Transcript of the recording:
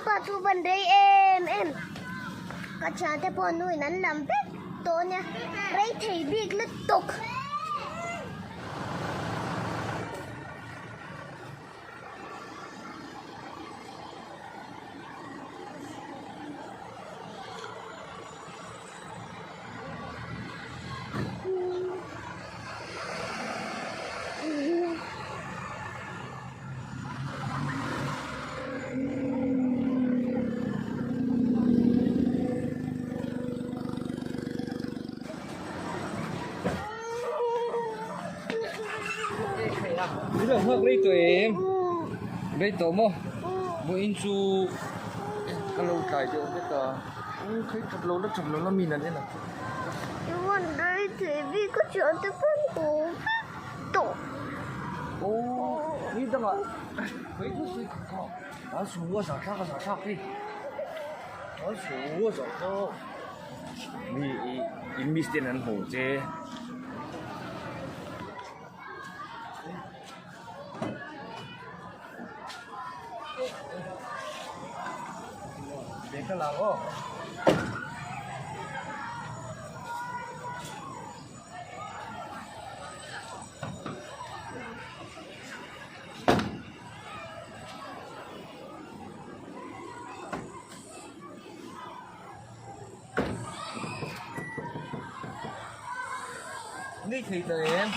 pa chu van rei em em ka thiante pawh nuin an lam vek tawh ania rei thei bik lutuk. Min lo nghak rei tawh em? Rei tawh maw? Vawiin chu ka lo tlai deuh vek a. U khawi that lo la that lo la mi nan en ang che. I want rei thei bik ka thian te pawn haw vek tawh. Aw ni dangah khawi thu sawi kha kha a su a zah thlak a zah thlak hei a su a zah thlak mi ih in miss ten an haw che. Ni thei ta em?